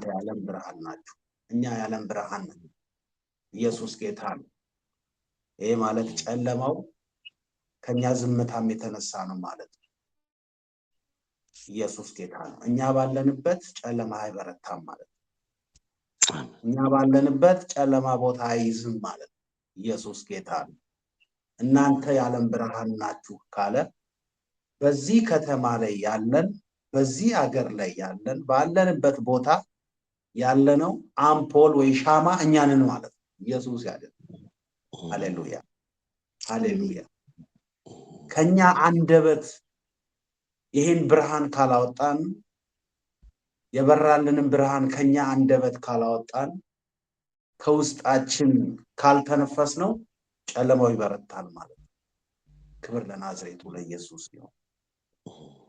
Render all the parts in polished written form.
የዓለም ብርሃን ናችሁ። እኛ የዓለም ብርሃን ነን። ኢየሱስ ጌታ ነው። ይሄ ማለት ጨለማው ከኛ ዝምታም የተነሳ ነው ማለት ነው። ኢየሱስ ጌታ ነው። እኛ ባለንበት ጨለማ አይበረታም ማለት ነው። እኛ ባለንበት ጨለማ ቦታ አይይዝም ማለት ነው። ኢየሱስ ጌታ ነው። እናንተ የዓለም ብርሃን ናችሁ ካለ በዚህ ከተማ ላይ ያለን፣ በዚህ አገር ላይ ያለን፣ ባለንበት ቦታ ያለነው አምፖል ወይ ሻማ እኛንን ማለት ነው። ኢየሱስ ያድን። ሃሌሉያ ሃሌሉያ። ከኛ አንደበት ይሄን ብርሃን ካላወጣን፣ የበራልንን ብርሃን ከኛ አንደበት ካላወጣን፣ ከውስጣችን ካልተነፈስ ነው ጨለማው ይበረታል ማለት ነው። ክብር ለናዝሬቱ ለኢየሱስ ይሁን።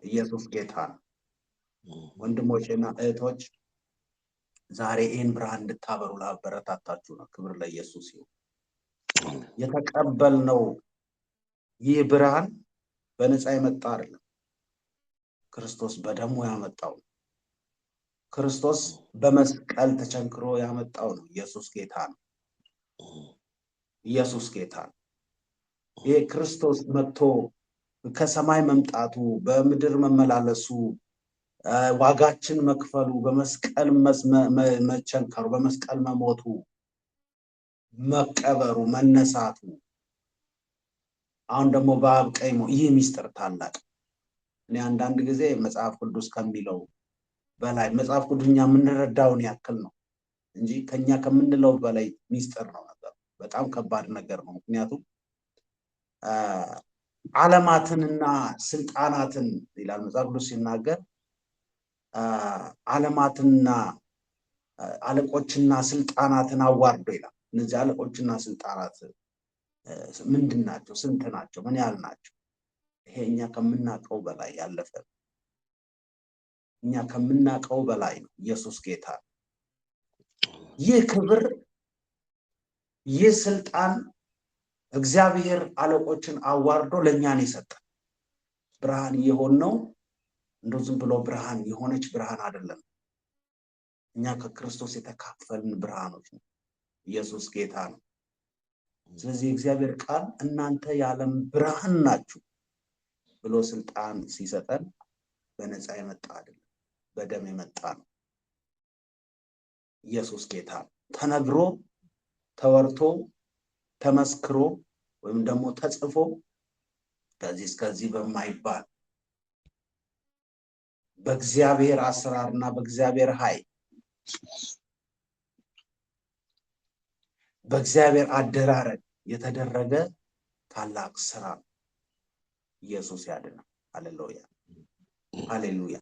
ኢየሱስ ጌታ ነው። ወንድሞቼና እህቶች፣ ዛሬ ይህን ብርሃን እንድታበሩ ላበረታታችሁ ነው። ክብር ለኢየሱስ ይሁን። የተቀበልነው ይህ ብርሃን በነፃ የመጣ አይደለም። ክርስቶስ በደሙ ያመጣው ነው። ክርስቶስ በመስቀል ተቸንክሮ ያመጣው ነው። ኢየሱስ ጌታ ነው። ኢየሱስ ጌታ ነው። ይሄ ክርስቶስ መጥቶ ከሰማይ መምጣቱ፣ በምድር መመላለሱ፣ ዋጋችን መክፈሉ፣ በመስቀል መቸንከሩ፣ በመስቀል መሞቱ፣ መቀበሩ፣ መነሳቱ፣ አሁን ደግሞ በአብ ቀኝ፣ ይህ ሚስጥር ታላቅ። እኔ አንዳንድ ጊዜ መጽሐፍ ቅዱስ ከሚለው በላይ፣ መጽሐፍ ቅዱስ እኛ የምንረዳውን ያክል ነው እንጂ ከኛ ከምንለው በላይ ሚስጥር ነው ነገር፣ በጣም ከባድ ነገር ነው። ምክንያቱም ዓለማትንና ስልጣናትን ይላል መጽሐፍ ቅዱስ ሲናገር፣ ዓለማትንና አለቆችና ስልጣናትን አዋርዶ ይላል። እነዚህ አለቆችና ስልጣናት ምንድን ናቸው? ስንት ናቸው? ምን ያህል ናቸው? ይሄ እኛ ከምናውቀው በላይ ያለፈ ነው። እኛ ከምናውቀው በላይ ነው። ኢየሱስ ጌታ። ይህ ክብር፣ ይህ ስልጣን እግዚአብሔር አለቆችን አዋርዶ ለእኛ ነው የሰጠን። ብርሃን የሆነው እንደው ዝም ብሎ ብርሃን የሆነች ብርሃን አይደለም። እኛ ከክርስቶስ የተካፈልን ብርሃኖች ነው። ኢየሱስ ጌታ ነው። ስለዚህ የእግዚአብሔር ቃል እናንተ የዓለም ብርሃን ናችሁ ብሎ ስልጣን ሲሰጠን በነፃ የመጣ አይደለም፣ በደም የመጣ ነው። ኢየሱስ ጌታ ነው። ተነግሮ፣ ተወርቶ፣ ተመስክሮ ወይም ደግሞ ተጽፎ ከዚህ እስከዚህ በማይባል፣ በእግዚአብሔር አሰራርና በእግዚአብሔር ኃይል፣ በእግዚአብሔር አደራረግ የተደረገ ታላቅ ስራ ነው። ኢየሱስ ያድናል። ሃሌሉያ ሃሌሉያ።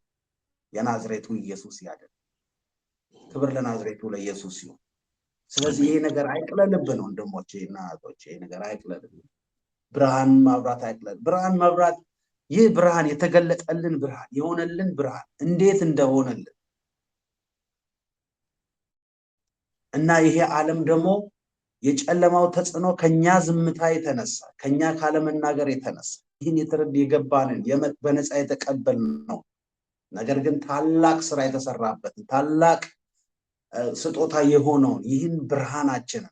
የናዝሬቱ ኢየሱስ ያድናል። ክብር ለናዝሬቱ ለኢየሱስ ይሁን። ስለዚህ ይሄ ነገር አይቅለልብን ወንድሞቼ እና እህቶቼ፣ ይሄ ነገር አይቅለልብን። ብርሃን ማብራት አይቅለል። ብርሃን መብራት፣ ይህ ብርሃን፣ የተገለጠልን ብርሃን፣ የሆነልን ብርሃን እንዴት እንደሆነልን እና ይሄ ዓለም ደግሞ የጨለማው ተጽዕኖ ከኛ ዝምታ የተነሳ፣ ከኛ ካለመናገር የተነሳ፣ ይህን የተረድ የገባንን በነፃ የተቀበልነው ነገር ግን ታላቅ ስራ የተሰራበትን፣ ታላቅ ስጦታ የሆነውን ይህን ብርሃናችንን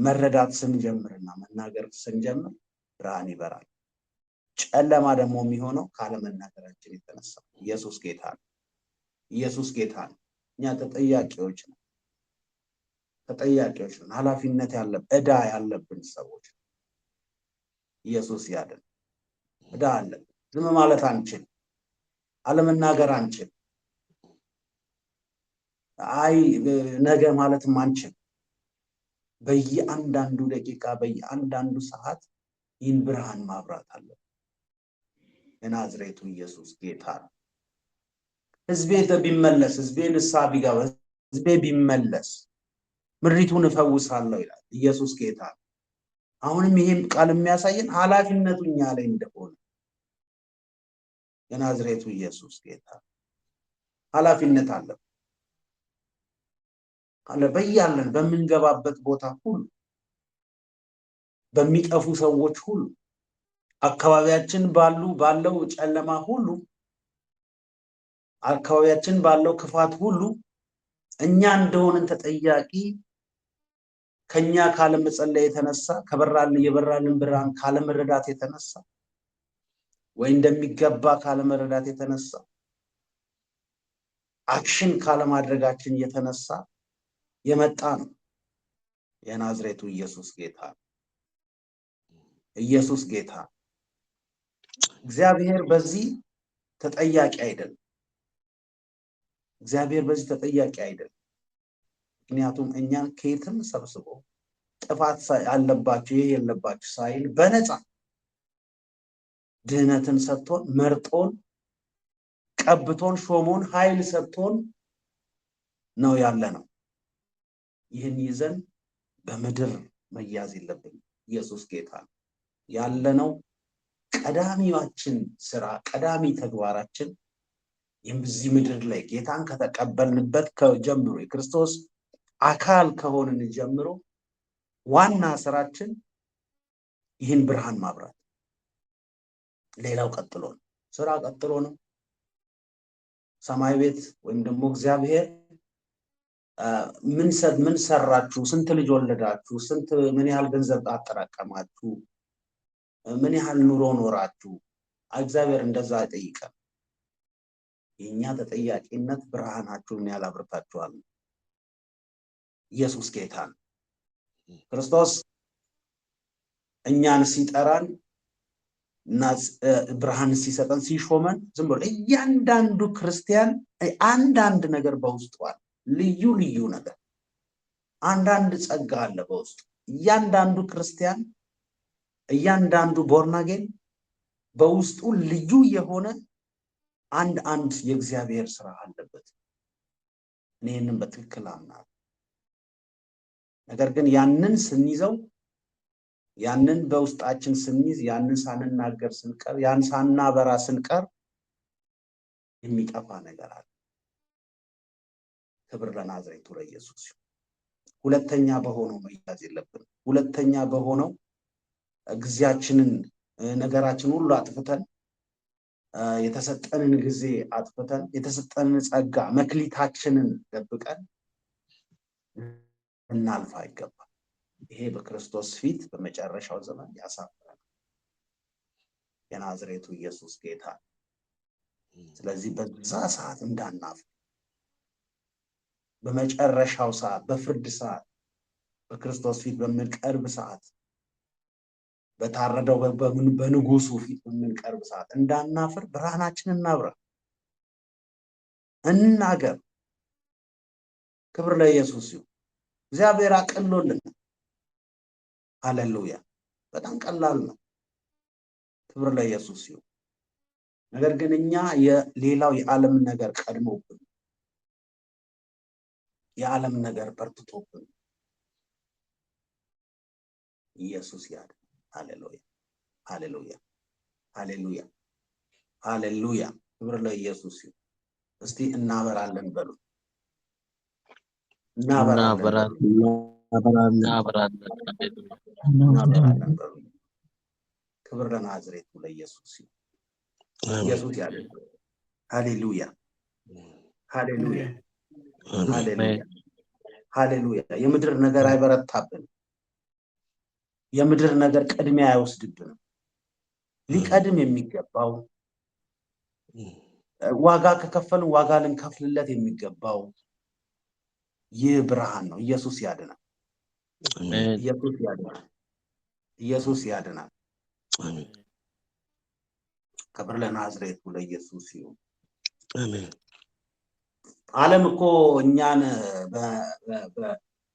መረዳት ስንጀምርና መናገር ስንጀምር ብርሃን ይበራል። ጨለማ ደግሞ የሚሆነው ካለመናገራችን የተነሳ። ኢየሱስ ጌታ ነው። ኢየሱስ ጌታ ነው። እኛ ተጠያቂዎች ነን። ተጠያቂዎች ነን። ኃላፊነት ያለብን፣ ዕዳ ያለብን ሰዎች። ኢየሱስ ያድን። ዕዳ አለብን። ዝም ማለት አንችል። አለመናገር አንችል። አይ ነገ ማለትም አንችል። በየአንዳንዱ ደቂቃ፣ በየአንዳንዱ ሰዓት ይህን ብርሃን ማብራት አለብን። የናዝሬቱ ኢየሱስ ጌታ ነው። ህዝቤ ቢመለስ፣ ህዝቤ ንስሐ ቢገባ፣ ህዝቤ ቢመለስ ምድሪቱን እፈውሳለሁ ይላል። ኢየሱስ ጌታ ነው። አሁንም ይሄም ቃል የሚያሳየን ኃላፊነቱ እኛ ላይ እንደሆነ። የናዝሬቱ ኢየሱስ ጌታ። ኃላፊነት አለብን አለ በያለን በምንገባበት ቦታ ሁሉ፣ በሚጠፉ ሰዎች ሁሉ፣ አካባቢያችን ባሉ ባለው ጨለማ ሁሉ። አካባቢያችን ባለው ክፋት ሁሉ እኛ እንደሆንን ተጠያቂ ከኛ ካለመጸለይ የተነሳ ከበራልን የበራልን ብርሃን ካለመረዳት የተነሳ ወይ እንደሚገባ ካለመረዳት የተነሳ action ካለማድረጋችን የተነሳ የመጣ ነው። የናዝሬቱ ኢየሱስ ጌታ ነው። ኢየሱስ ጌታ ነው። እግዚአብሔር በዚህ ተጠያቂ አይደለም። እግዚአብሔር በዚህ ተጠያቂ አይደለም። ምክንያቱም እኛን ከየትም ሰብስቦ ጥፋት አለባችሁ ይሄ የለባችሁ ሳይል በነፃ ድህነትን ሰጥቶን መርጦን ቀብቶን ሾሞን ኃይል ሰጥቶን ነው ያለነው። ይህን ይዘን በምድር መያዝ የለብንም። ኢየሱስ ጌታ ነው። ያለነው ቀዳሚዋችን ስራ ቀዳሚ ተግባራችን በዚህ ምድር ላይ ጌታን ከተቀበልንበት ጀምሮ የክርስቶስ አካል ከሆንን ጀምሮ ዋና ስራችን ይህን ብርሃን ማብራት። ሌላው ቀጥሎ ነው። ስራ ቀጥሎ ነው። ሰማይ ቤት ወይም ደግሞ እግዚአብሔር ምን ሰራችሁ፣ ስንት ልጅ ወለዳችሁ፣ ስንት ምን ያህል ገንዘብ አጠራቀማችሁ፣ ምን ያህል ኑሮ ኖራችሁ፣ እግዚአብሔር እንደዛ አይጠይቅም። የኛ ተጠያቂነት ብርሃናችሁ ምን ያህል አብርታችኋል። ኢየሱስ ጌታ ነው። ክርስቶስ እኛን ሲጠራን እና ብርሃን ሲሰጠን ሲሾመን ዝም ብሎ እያንዳንዱ ክርስቲያን አንዳንድ ነገር በውስጡ አለ። ልዩ ልዩ ነገር አንዳንድ ጸጋ አለ በውስጡ። እያንዳንዱ ክርስቲያን እያንዳንዱ born again በውስጡ ልዩ የሆነ አንድ አንድ የእግዚአብሔር ስራ አለበት። እኔ ይህንን በትክክል አምናለሁ። ነገር ግን ያንን ስንይዘው ያንን በውስጣችን ስንይዝ ያንን ሳንናገር ስንቀር ያን ሳናበራ ስንቀር የሚጠፋ ነገር አለ። ክብር ለናዝሬቱ ለኢየሱስ ይሁን። ሁለተኛ በሆነው መያዝ የለብንም። ሁለተኛ በሆነው ጊዜያችንን ነገራችን ሁሉ አጥፍተን የተሰጠንን ጊዜ አጥፍተን የተሰጠንን ጸጋ መክሊታችንን ደብቀን እናልፍ አይገባም። ይሄ በክርስቶስ ፊት በመጨረሻው ዘመን ያሳፍራል። የናዝሬቱ ኢየሱስ ጌታ። ስለዚህ በዛ ሰዓት እንዳናፍር፣ በመጨረሻው ሰዓት በፍርድ ሰዓት በክርስቶስ ፊት በምንቀርብ ሰዓት በታረደው በንጉሱ ፊት በምንቀርብ ሰዓት እንዳናፍር ብርሃናችንን እናብራ፣ እንናገር። ክብር ለኢየሱስ ይሁን። እግዚአብሔር አቅሎልን። ሃሌሉያ። በጣም ቀላል ነው። ክብር ለኢየሱስ ይሁን። ነገር ግን እኛ የሌላው የዓለም ነገር ቀድሞብን የዓለም ነገር በርትቶብን ኢየሱስ ያድናል። ሃሌሉያ ሃሌሉያ ሃሌሉያ ሃሌሉያ። ክብር ለኢየሱስ ይሁን። እስቲ እናበራለን በሉ። እናበራለን እናበራለን በሉ። ክብር ለናዝሬቱ ለኢየሱስ ይሁን። ኢየሱስ ያድናል። ሃሌሉያ ሃሌሉያ ሃሌሉያ ሃሌሉያ። የምድር ነገር አይበረታብንም። የምድር ነገር ቅድሚያ አይወስድብንም። ሊቀድም የሚገባው ዋጋ ከከፈልን ዋጋ ልንከፍልለት የሚገባው ይህ ብርሃን ነው። ኢየሱስ ያድናል። ኢየሱስ ያድናል። ኢየሱስ ያድናል። ክብር ለናዝሬቱ ለኢየሱስ ይሁን። ዓለም እኮ እኛን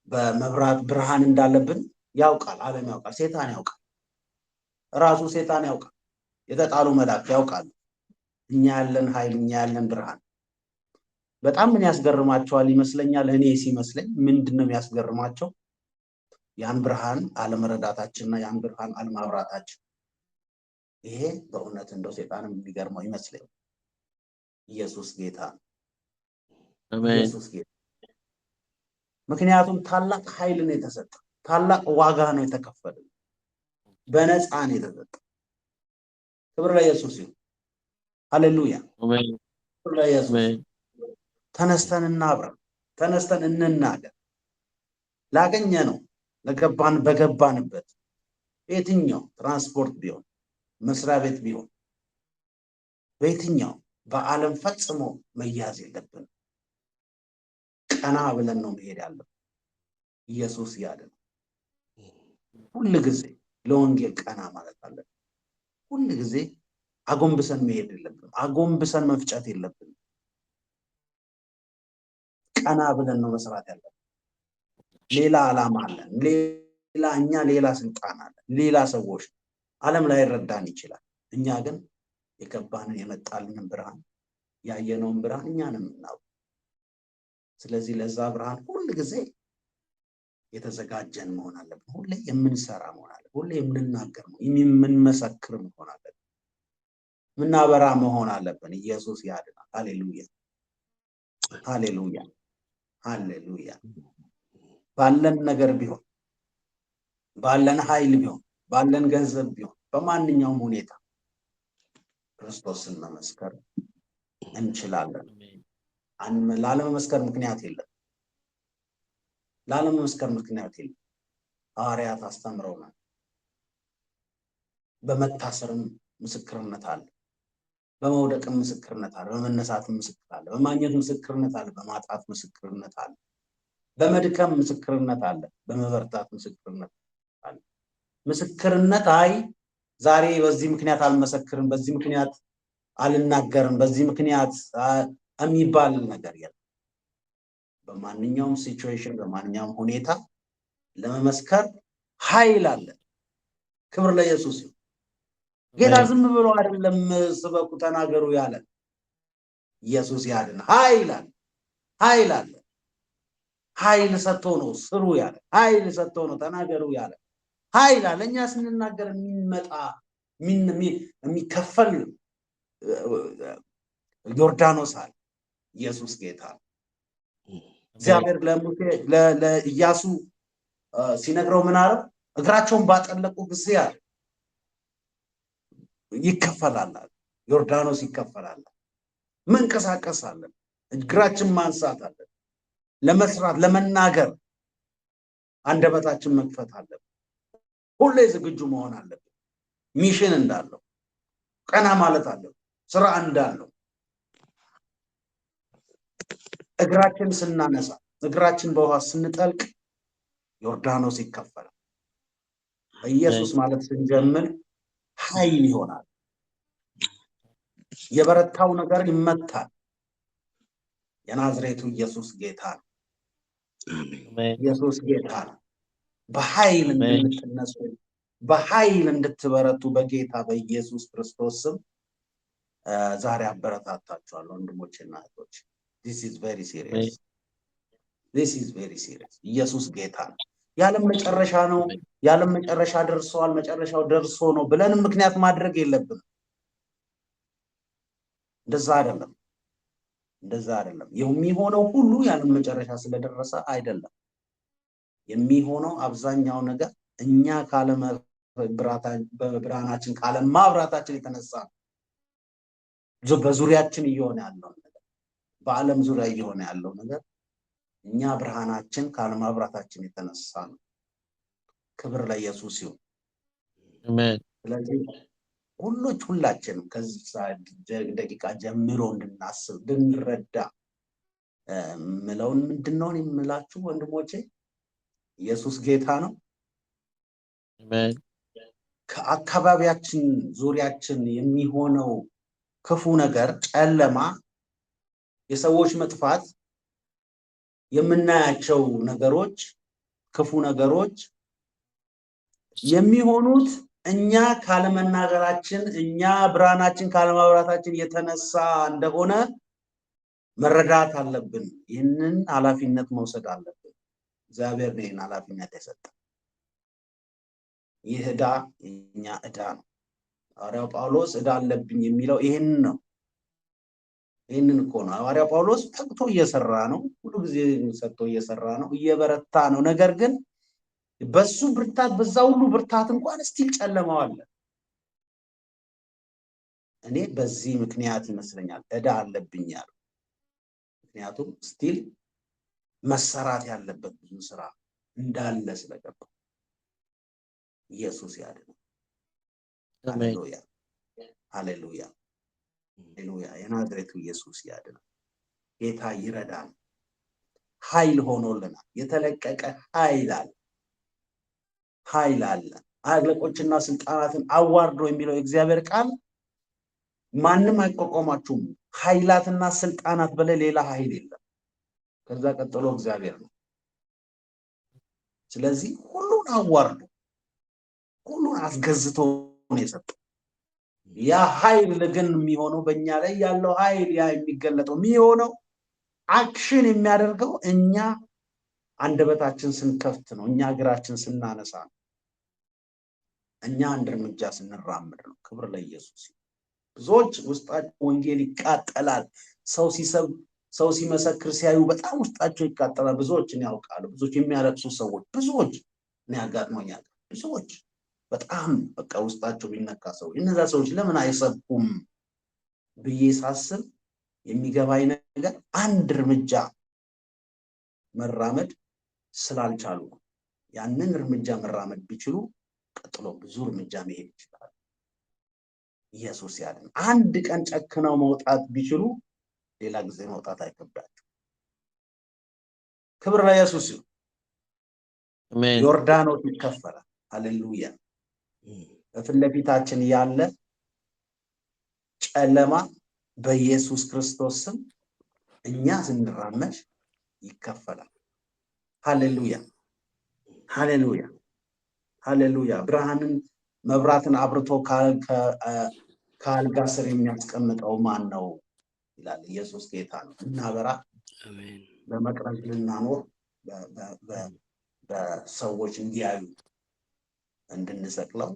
በመብራት ብርሃን እንዳለብን ያውቃል። ዓለም ያውቃል። ሴጣን ያውቃል። ራሱ ሴጣን ያውቃል። የተጣሉ መላእክት ያውቃሉ። እኛ ያለን ኃይል፣ እኛ ያለን ብርሃን። በጣም ምን ያስገርማቸዋል ይመስለኛል። እኔ ሲመስለኝ ምንድነው የሚያስገርማቸው? ያን ብርሃን አለመረዳታችንና ያን ብርሃን አለማብራታችን። ይሄ በእውነት እንደው ሴጣንም የሚገርመው ይመስለኛል። ኢየሱስ ጌታ ነው። ኢየሱስ ጌታ። ምክንያቱም ታላቅ ኃይል ነው የተሰጠ፣ ታላቅ ዋጋ ነው የተከፈለ፣ በነፃ ነው የተሰጠ። ክብር ለኢየሱስ ይሁን። ሃሌሉያ። ለኢየሱስ ተነስተን እናብራ፣ ተነስተን እንናገር። ላገኘነው ለገባን በገባንበት የትኛው ትራንስፖርት ቢሆን መስሪያ ቤት ቢሆን በየትኛው በዓለም ፈጽሞ መያዝ የለብንም። ቀና ብለን ነው መሄድ ያለብን። ኢየሱስ ያድናል። ሁል ጊዜ ለወንጌል ቀና ማለት አለብን። ሁል ጊዜ አጎንብሰን መሄድ የለብንም። አጎንብሰን መፍጨት የለብንም። ቀና ብለን ነው መስራት ያለብን። ሌላ ዓላማ አለን። ሌላ እኛ ሌላ ስልጣን አለን። ሌላ ሰዎች ዓለም ላይ ረዳን ይችላል። እኛ ግን የገባንን የመጣልንን ብርሃን ያየነውን ብርሃን እኛ ነን የምናውቀው። ስለዚህ ለዛ ብርሃን ሁል ጊዜ የተዘጋጀን መሆን አለብን። ሁሌ የምንሰራ መሆን አለብን። ሁሌ የምንናገር የምንመሰክር መሆን አለብን። ምናበራ መሆን አለብን። ኢየሱስ ያድናል። ሃሌሉያ ሃሌሉያ ሃሌሉያ። ባለን ነገር ቢሆን፣ ባለን ኃይል ቢሆን፣ ባለን ገንዘብ ቢሆን፣ በማንኛውም ሁኔታ ክርስቶስን መመስከር እንችላለን። ላለመመስከር ምክንያት የለም። ላለመመስከር ምክንያት የለም። ሐዋርያት አስተምረውናል። በመታሰርም ምስክርነት አለ፣ በመውደቅም ምስክርነት አለ፣ በመነሳትም ምስክር አለ፣ በማግኘት ምስክርነት አለ፣ በማጣት ምስክርነት አለ፣ በመድከም ምስክርነት አለ፣ በመበርታት ምስክርነት አለ። ምስክርነት አይ ዛሬ በዚህ ምክንያት አልመሰክርም፣ በዚህ ምክንያት አልናገርም፣ በዚህ ምክንያት የሚባል ነገር የለም። በማንኛውም situation በማንኛውም ሁኔታ ለመመስከር ኃይል አለ። ክብር ለኢየሱስ ይሁን። ጌታ ዝም ብሎ አይደለም ስበኩ ተናገሩ ያለ። ኢየሱስ ያድን። ኃይል አለ፣ ኃይል አለ። ኃይል ሰጥቶ ነው ስሩ ያለ። ኃይል ሰጥቶ ነው ተናገሩ ያለ። ኃይል አለ። እኛ ስንናገር የሚመጣ የሚከፈል ዮርዳኖስ አለ። ኢየሱስ ጌታ ነው። እግዚአብሔር ለሙሴ ለኢያሱ ሲነግረው ምን አለው? እግራቸውን ባጠለቁ ጊዜ አለ ይከፈላል፣ ዮርዳኖስ ይከፈላል። መንቀሳቀስ አለ፣ እግራችን ማንሳት አለ፣ ለመስራት ለመናገር አንደበታችን መክፈት አለብን። ሁሌ ዝግጁ መሆን አለብን። mission እንዳለው ቀና ማለት አለብን። ስራ እንዳለው እግራችን ስናነሳ እግራችን በውሃ ስንጠልቅ ዮርዳኖስ ይከፈላል። ኢየሱስ ማለት ስንጀምር ኃይል ይሆናል። የበረታው ነገር ይመታል። የናዝሬቱ ኢየሱስ ጌታ ነው። ኢየሱስ ጌታ ነው። በኃይል እንድትነሱ በኃይል እንድትበረቱ በጌታ በኢየሱስ ክርስቶስ ስም ዛሬ አበረታታችኋለሁ ወንድሞቼና እህቶች። This is very serious. This is very serious. ኢየሱስ ጌታ ነው። የዓለም መጨረሻ ነው፣ የዓለም መጨረሻ ደርሷል፣ መጨረሻው ደርሶ ነው ብለንም ምክንያት ማድረግ የለብንም። እንደዛ አይደለም፣ እንደዛ አይደለም። የሚሆነው ሁሉ የዓለም መጨረሻ ስለደረሰ አይደለም። የሚሆነው አብዛኛው ነገር እኛ ብርሃናችን ካለማብራታችን የተነሳ ነው። በዙሪያችን እየሆነ ያለው ነገር፣ በዓለም ዙሪያ እየሆነ ያለው ነገር እኛ ብርሃናችን ካለማብራታችን የተነሳ ነው። ክብር ለኢየሱስ ይሁን። አሜን። ስለዚህ ሁላችንም ከዚህ ደቂቃ ጀምሮ እንድናስብ እንድንረዳ ምለውን ምንድነው የምላችሁ ወንድሞቼ፣ ኢየሱስ ጌታ ነው። አሜን። ከአካባቢያችን ዙሪያችን የሚሆነው ክፉ ነገር፣ ጨለማ፣ የሰዎች መጥፋት፣ የምናያቸው ነገሮች፣ ክፉ ነገሮች የሚሆኑት እኛ ካለመናገራችን፣ እኛ ብርሃናችን ካለማብራታችን የተነሳ እንደሆነ መረዳት አለብን። ይህንን ኃላፊነት መውሰድ አለብን። እግዚአብሔር ነው ይህን ኃላፊነት የሰጠን። ይህ ዕዳ የኛ ዕዳ ነው። ሐዋርያው ጳውሎስ ዕዳ አለብኝ የሚለው ይህንን ነው። ይህንን እኮ ነው። ሐዋርያው ጳውሎስ ተግቶ እየሰራ ነው። ሁሉ ጊዜ ሰጥቶ እየሰራ ነው፣ እየበረታ ነው። ነገር ግን በሱ ብርታት፣ በዛ ሁሉ ብርታት እንኳን still ጨለማው አለ። እኔ በዚህ ምክንያት ይመስለኛል ዕዳ አለብኝ ያለው። ምክንያቱም still መሰራት ያለበት ብዙ ስራ እንዳለ ስለገባ። ኢየሱስ ያድናል። አሜን። ሃሌሉያ፣ ሃሌሉያ፣ ሃሌሉያ። የናዝሬቱ ኢየሱስ ያድናል። ጌታ ይረዳል። ኃይል ሆኖልናል። የተለቀቀ ኃይል አለ፣ ኃይል አለ። አለቆችና ስልጣናትን አዋርዶ የሚለው የእግዚአብሔር ቃል ማንም አይቋቋማችሁም። ኃይላትና ስልጣናት በላይ ሌላ ኃይል የለም። ከዛ ቀጥሎ እግዚአብሔር ነው። ስለዚህ ሁሉን አዋርዶ፣ ሁሉን አስገዝቶ ነው የሰጠው። ያ ኃይል ግን የሚሆነው፣ በእኛ ላይ ያለው ኃይል፣ ያ የሚገለጠው፣ የሚሆነው፣ action የሚያደርገው እኛ አንደበታችን ስንከፍት ነው። እኛ እግራችን ስናነሳ ነው። እኛ አንድ እርምጃ ስንራመድ ነው። ክብር ለኢየሱስ ይሁን። ብዙዎች ውስጣቸው ወንጌል ይቃጠላል። ሰው ሲሰብክ፣ ሰው ሲመሰክር ሲያዩ በጣም ውስጣቸው ይቃጠላል። ብዙዎችን ያውቃሉ። ብዙዎች የሚያለቅሱ ሰዎች፣ ብዙዎች እኔ አጋጥሞኛል። ብዙዎች በጣም በቃ ውስጣቸው የሚነካ ሰዎች፣ እነዛ ሰዎች ለምን አይሰብኩም ብዬ ሳስብ የሚገባኝ ነገር አንድ እርምጃ መራመድ ስላልቻሉ ነው። ያንን እርምጃ መራመድ ቢችሉ ቀጥሎ ብዙ እርምጃ መሄድ ይችላሉ። ኢየሱስ ያድን። አንድ ቀን ጨክነው መውጣት ቢችሉ ሌላ ጊዜ መውጣት አይከብዳቸው። ክብር ለኢየሱስ ይሁን። አሜን። ዮርዳኖስ ይከፈላል። ሃሌሉያ። በፊት ለፊታችን ያለ ጨለማ በኢየሱስ ክርስቶስ ስም እኛ ስንራመድ ይከፈላል። ሃሌሉያ፣ ሃሌሉያ፣ ሃሌሉያ። ብርሃንን፣ መብራትን አብርቶ ከአልጋ ስር የሚያስቀምጠው ማን ነው ይላል። ኢየሱስ ጌታ ነው። እናበራ አሜን። በመቅረዝ ልናኖር፣ በሰዎች እንዲያዩ እንድንሰቅለው፣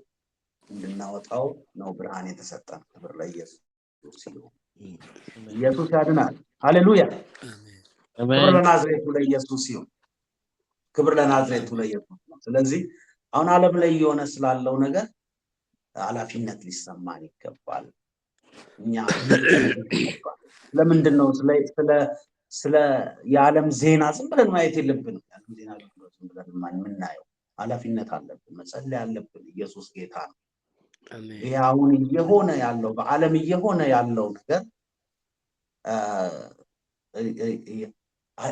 እንድናወጣው ነው ብርሃን የተሰጠን። ክብር ለኢየሱስ ይሁን። ኢየሱስ ያድናል። ሃሌሉያ። አሜን። ክብር አሜን። ለናዝሬቱ ለኢየሱስ ይሁን። ክብር ለናዝሬቱ ለኢየሱስ ነው። ስለዚህ አሁን ዓለም ላይ እየሆነ ስላለው ነገር ኃላፊነት ሊሰማን ይገባል። እኛ ለምንድን ነው ስለ የዓለም ዜና ዝም ብለን ማየት የለብንም። የዓለም ዜና ዝም ብለን የምናየው፣ ኃላፊነት አለብን፣ መጸለይ አለብን። ኢየሱስ ጌታ ነው። አሜን። ይሄ አሁን እየሆነ ያለው፣ በዓለም እየሆነ ያለው ነገር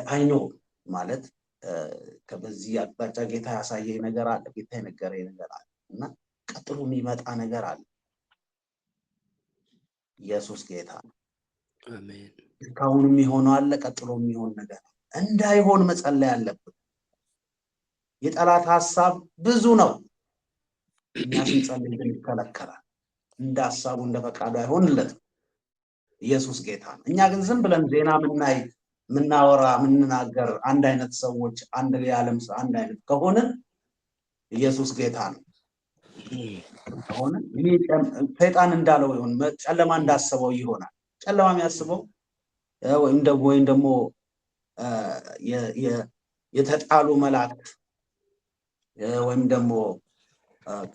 I know ማለት ከበዚህ አቅጣጫ ጌታ ያሳየኝ ነገር አለ፣ ጌታ የነገረኝ ነገር አለ እና ቀጥሎ የሚመጣ ነገር አለ። ኢየሱስ ጌታ ነው። አሜን። እስካሁን የሚሆነው አለ፣ ቀጥሎ የሚሆን ነገር አለ። እንዳይሆን መጸለይ አለብን። የጠላት ሀሳብ ብዙ ነው። እኛ ስንጸልይ ግን ይከለከላል። እንደ ሀሳቡ እንደ ፈቃዱ አይሆንለትም። ኢየሱስ ጌታ ነው። እኛ ግን ዝም ብለን ዜና ምናይ፣ ምናወራ፣ ምንናገር አንድ አይነት ሰዎች፣ አንድ የዓለም አንድ አይነት ከሆነ፣ ኢየሱስ ጌታ ነው፣ ከሆነ ሰይጣን እንዳለው ይሆን፣ ጨለማ እንዳሰበው ይሆናል። ጨለማ የሚያስበው ወይም ደግሞ የተጣሉ መላእክት ወይም ደግሞ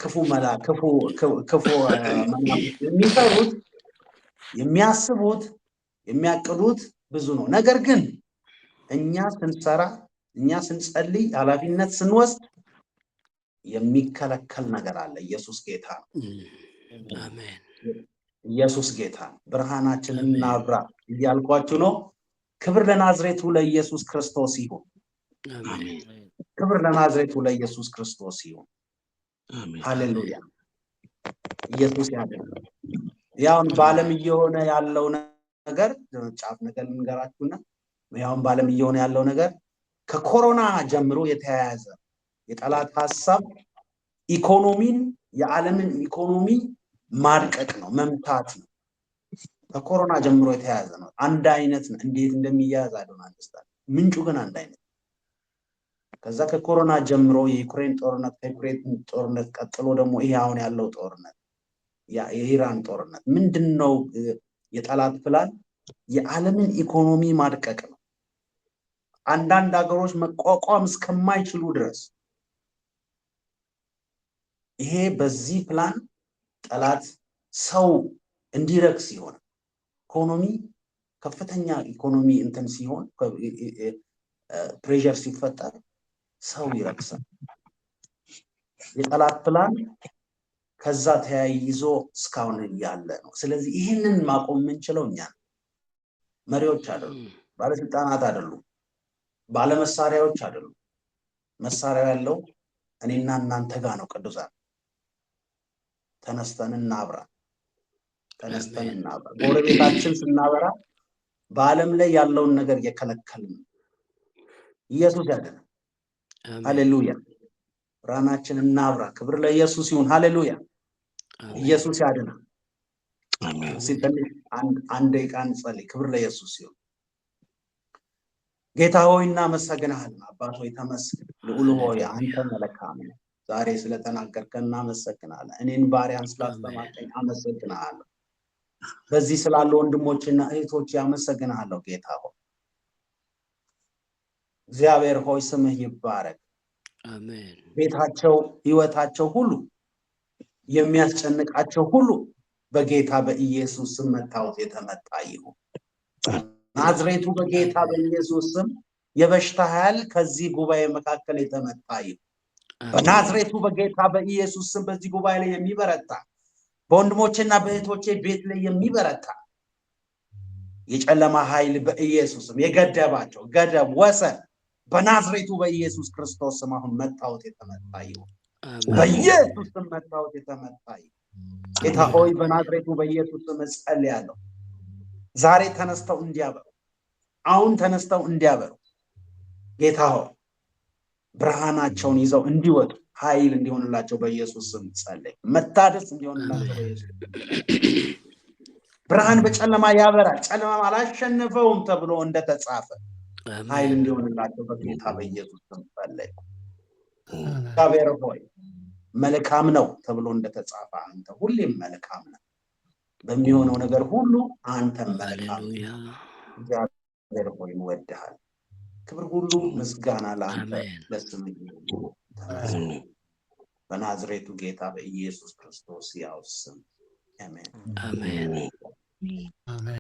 ክፉ መላ ክፉ ክፉ መናፍስት የሚሰሩት፣ የሚያስቡት፣ የሚያቅዱት ብዙ ነው። ነገር ግን እኛ ስንሰራ፣ እኛ ስንጸልይ፣ ኃላፊነት ስንወስድ የሚከለከል ነገር አለ። ኢየሱስ ጌታ ነው። አሜን። ኢየሱስ ጌታ ነው። ብርሃናችንን እናብራ እያልኳችሁ ነው። ክብር ለናዝሬቱ ለኢየሱስ ክርስቶስ ይሁን። አሜን። ክብር ለናዝሬቱ ለኢየሱስ ክርስቶስ ይሁን። አሜን። ሃሌሉያ። ኢየሱስ ያድናል። ያውን በዓለም እየሆነ ያለው ነገር፣ ጫፍ ነገር ልንገራችሁና፣ ያውን በዓለም እየሆነ ያለው ነገር ከኮሮና ጀምሮ የተያያዘ የጠላት ሀሳብ ኢኮኖሚን፣ የዓለምን ኢኮኖሚ ማድቀቅ ነው፣ መምታት ነው። ከኮሮና ጀምሮ የተያያዘ ነው። አንድ አይነት ነው። እንዴት እንደሚያያዝ I don't understand። ምንጩ ግን አንድ አይነት። ከዛ ከኮሮና ጀምሮ የዩክሬን ጦርነት፣ ከዩክሬን ጦርነት ቀጥሎ ደግሞ ይሄ አሁን ያለው ጦርነት፣ የኢራን ጦርነት ምንድን ነው? የጠላት ፕላን የዓለምን ኢኮኖሚ ማድቀቅ ነው። አንዳንድ ሀገሮች መቋቋም እስከማይችሉ ድረስ። ይሄ በዚህ ፕላን ጠላት ሰው እንዲረክስ ይሆናል። ኢኮኖሚ፣ ከፍተኛ ኢኮኖሚ እንትን ሲሆን፣ pressure ሲፈጠር ሰው ይረክሳል። የጠላት ፕላን ከዛ ተያይዞ እስካሁን እያለ ነው። ስለዚህ ይህንን ማቆም የምንችለው እኛ ነን። መሪዎች አይደሉም፣ ባለስልጣናት አይደሉም፣ ባለመሳሪያዎች አይደሉም። መሳሪያው ያለው እኔና እናንተ ጋር ነው። ቅዱሳን፣ ተነስተን እናብራ፣ ተነስተን እናብራ። ጎረቤታችን ስናበራ በዓለም ላይ ያለውን ነገር እየከለከልን ነው። ኢየሱስ ያድናል። ሃሌሉያ! ብርሃናችን እናብራ። ክብር ለኢየሱስ ይሁን። ሃሌሉያ! ኢየሱስ ያድናል። እስኪ ትንሽ አንድ ደቂቃ እንጸልይ። ክብር ለኢየሱስ ይሁን። ጌታ ሆይ፣ እናመሰግንሃለን። አባት ሆይ፣ ተመስገን። ልዑል ሆይ፣ አንተ መልካም ነህ። ዛሬ ስለተናገርከን እናመሰግናለን። እኔን ባሪያን ስላስተማርከኝ አመሰግንሃለሁ። በዚህ ስላሉ ወንድሞችና እህቶች ያመሰግንሃለሁ። ጌታ ሆይ፣ እግዚአብሔር ሆይ፣ ስምህ ይባረክ። አሜን። ቤታቸው፣ ህይወታቸው ሁሉ፣ የሚያስጨንቃቸው ሁሉ በጌታ በኢየሱስ ስም መታወት የተመታ ይሁን። ናዝሬቱ በጌታ በኢየሱስ ስም የበሽታ ኃይል ከዚህ ጉባኤ መካከል የተመታ ይሁን። በናዝሬቱ በጌታ በኢየሱስ ስም በዚህ ጉባኤ ላይ የሚበረታ፣ በወንድሞቼና በእህቶቼ ቤት ላይ የሚበረታ የጨለማ ኃይል በኢየሱስ ስም የገደባቸው ገደብ፣ ወሰን በናዝሬቱ በኢየሱስ ክርስቶስ ስም አሁን መታወት የተመታ ይሁን። በኢየሱስ ስም መታወት የተመታ ይሁን። ጌታ ሆይ፣ በናዝሬቱ በኢየሱስ ስም እጸልያለሁ። ዛሬ ተነስተው እንዲያበሩ፣ አሁን ተነስተው እንዲያበሩ፣ ጌታ ሆይ፣ ብርሃናቸውን ይዘው እንዲወጡ ኃይል እንዲሆንላቸው በኢየሱስ ስም ጸለይ። መታደስ እንዲሆንላቸው በኢየሱስ፣ ብርሃን በጨለማ ያበራል፣ ጨለማም አላሸነፈውም ተብሎ እንደተጻፈ ኃይል እንዲሆንላቸው በጌታ በኢየሱስ ስም ጸለይ። እግዚአብሔር ሆይ፣ መልካም ነው ተብሎ እንደተጻፈ አንተ ሁሌም መልካም ነህ። በሚሆነው ነገር ሁሉ አንተ መልካም ነህ። እግዚአብሔር ሆይ፣ እንወድሃለን። ክብር ሁሉ ምስጋና ለአንተ ለስምህ ይሁን። ተመስገን። በናዝሬቱ ጌታ በኢየሱስ ክርስቶስ ያው ስም አሜን። አሜን። አሜን።